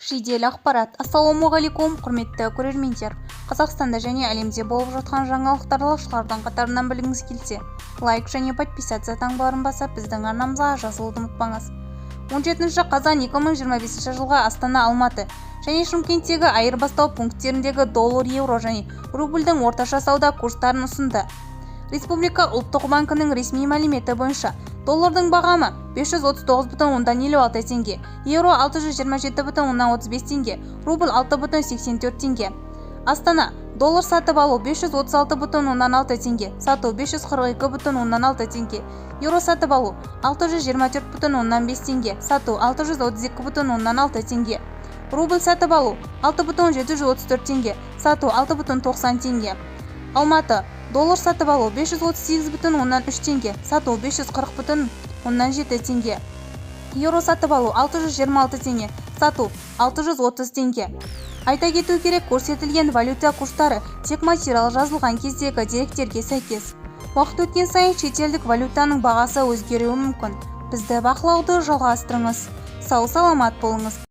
Жедел ақпарат. Ассалаумағалейкум, құрметті көрермендер! Қазақстанда және әлемде болып жатқан жаңалықтарды алғашқылардың қатарынан білгіңіз келсе, лайк және подписаться таңбаларын басып, біздің арнамызға жазылуды ұмытпаңыз. 17 қазан 2025 жылғы Астана, Алматы және Шымкенттегі айырбастау пункттеріндегі доллар, еуро және рубльдің орташа сауда курстарын ұсынды. Республика ұлттық банкінің ресми мәліметі бойынша, доллардың бағамы 539,56 теңге, еуро 627,35 теңге, рубль 6,84 теңге. Астана: доллар сатып алу 536,6 теңге, сату 542,6 теңге, еуро сатып алу 624,5 теңге, сату 632,6 теңге, рубль сатып алу 6,734 теңге, сату 6,90 теңге. Алматы: доллар сатып алу 538,3 теңге, сату 540,7 теңге, еуро сатып алу 626 теңге, сату 630 теңге. Айта кету керек, көрсетілген валюта курстары тек материал жазылған кездегі деректерге сәйкес. Уақыт өткен сайын шетелдік валютаның бағасы өзгеруі мүмкін. Бізді бақылауды жалғастырыңыз. Сау-саламат болыңыз!